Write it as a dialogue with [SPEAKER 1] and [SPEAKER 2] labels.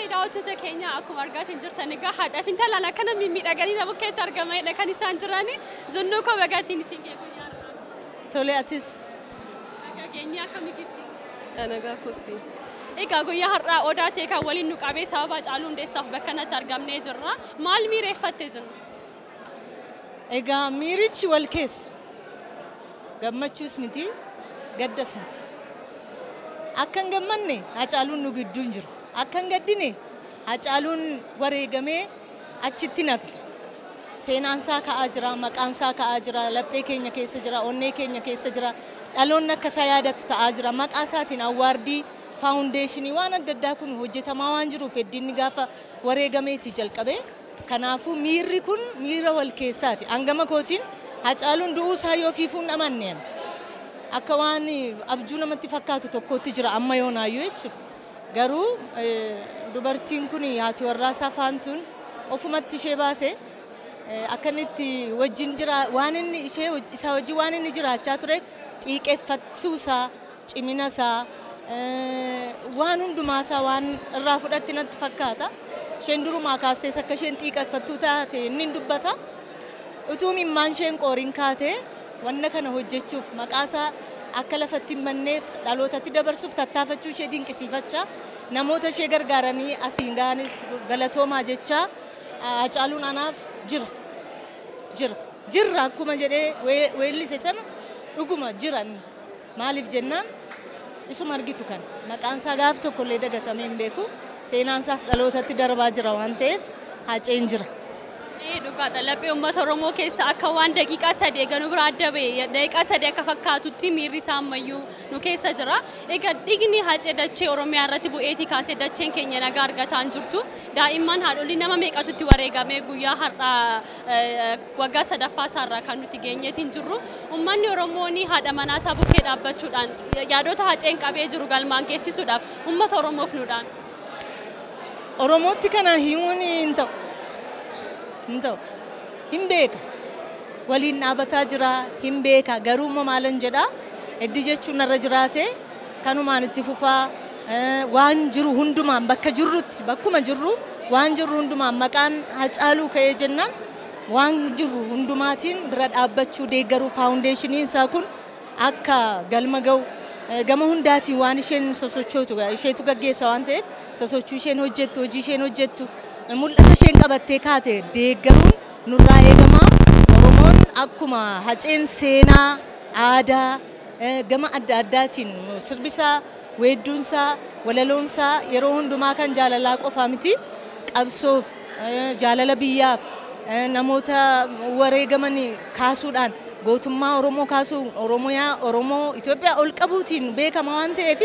[SPEAKER 1] Tole, daawwattoota keenya, akkuma argaatiin jirtan egaa haadhaa fi intalaan akkana mimmiidhaganii nama bukkeetti argamanidha kan isaan jirani. Zunnuu koo, bagaatiin isin gee guyyaa har'aa.
[SPEAKER 2] Tole, atis.
[SPEAKER 1] Nagaa geenyee, akkamii gifti?
[SPEAKER 2] Nagaa kooti.
[SPEAKER 1] Egaa guyyaa har'aa Odaa ta'e kan waliin nu qabee sababa Haacaaluu Hundeessaaf bakka kanatti argamnee jirra. Maal miireeffatte, Zunnu?
[SPEAKER 2] Egaa miirichi wal keessa. Gammachuus miti, gaddas miti. Akka hin gammanne Hacaaluun nu gidduu hin jiru. Akka hin gaddine Hacaaluun wareegamee achitti nafne. Seenaan isaa ka'aa jira, maqaan isaa ka'aa jira, laphee keenya keessa jira, onnee keenya keessa jira. Dhaloonni akka isaa yaadatu ta'aa jira. Maqaa isaatiin award, foundation waan adda addaa kun hojjetamaa waan jiruuf heddiinni gaafa wareegameeti jalqabe. Kanaafuu miirri kun miira wal keessaati. Hangama kootiin Hacaaluun du'uu isaa yoo fiifuun amanneen akka waan abjuu namatti fakkaatu tokkotti jira amma yoonaayyuu jechuudha. Garuu dubartiin kun, haati warraasaa Faantuun, ofumatti ishee baase akka inni itti wajjin jira, waan inni ishee isa wajjin waan inni jiraachaa tureef xiiqeeffachuu isaa, cimina isaa, waan hundumaa isaa waan irraa fudhatti natti fakkaata. Isheen durumaa kaastees akka isheen xiiqeffattuu taate inni dubbata. Utuu imimmaan isheen qooriin kaatee wanna kana hojjechuuf, maqaasaa akka lafatti hin banneef dhalootatti dabarsuuf tattaafachuu ishee dinqisiifachaa, namoota ishee gargaaranii asiin ga'anis galatoomaa jechaa, Hacaaluun anaaf jira. Jira. Jirra akkuma jedhee weellise sana dhuguma jira inni. Maaliif jennaan, isuma argitu kan maqaan isaa gaaf tokkollee dagatamee hin beeku. Seenaan isaas dhalootatti darbaa jira waan ta'eef Haceen jira.
[SPEAKER 1] Ee, dhugaadha. Laphee uummata Oromoo keessa akka waan daqiiqaa 3 eeganuu bira adda ba'e, daqiiqaa 3 akka fakkaatutti miirri isaa ammayyuu nu keessa jira. Egaa dhiigni Hacee dachee Oromiyaa irratti bu'eetii kaasee dacheen keenya nagaa argataa hin jirtu. Daa'imman, haadholii, nama meeqatu wareegamee guyyaa har'aa waggaa sadaffaa isaarraa kan nuti geenyeetiin jirru. Uummanni Oromoon haadha manaa isaa bukkee dhaabbachuudhaan yaadota Haceen qabee jiru galmaan geessisuudhaaf uummata Oromoof nuudhaan.
[SPEAKER 2] Oromootti kana himuun hin ta'u. Hin ta'u. Hin beeka. Waliin dhaabataa jira, hin beeka. Garuu immoo maalan jedhaa? Heddi jechuun irra jiraate kanumaan itti fufaa, waan jiru hundumaan, bakka jirrutti, bakkuma jirru, waan jirru hundumaan, maqaan Hacaaluu ka'ee jennaan waan jirru hundumaatiin bira dhaabbachuu, deeggaruu, foundationiin isaa kun akka galma ga'u gama hundaatiin waan isheen sosochootu isheetu gaggeessa waan ta'eef, sosochuu isheen hojjettu, hojii isheen hojjettu, mul'ata isheen qabattee kaate deeggaruun nurraa eegamaa. Oromoon akkuma Haceen seenaa, aadaa gama adda addaatiin sirbisaa, weedduunsaa, walaloonsaa yeroo hundumaa kan jaalalaa qofaa miti, qabsoof, jaalala biyyaaf, namoota wareegaman kaasuudhaan, gootummaa Oromoo kaasuun, Oromiyaa, Oromoo, Itoophiyaa ol qabuutiin beekama waan ta'eef.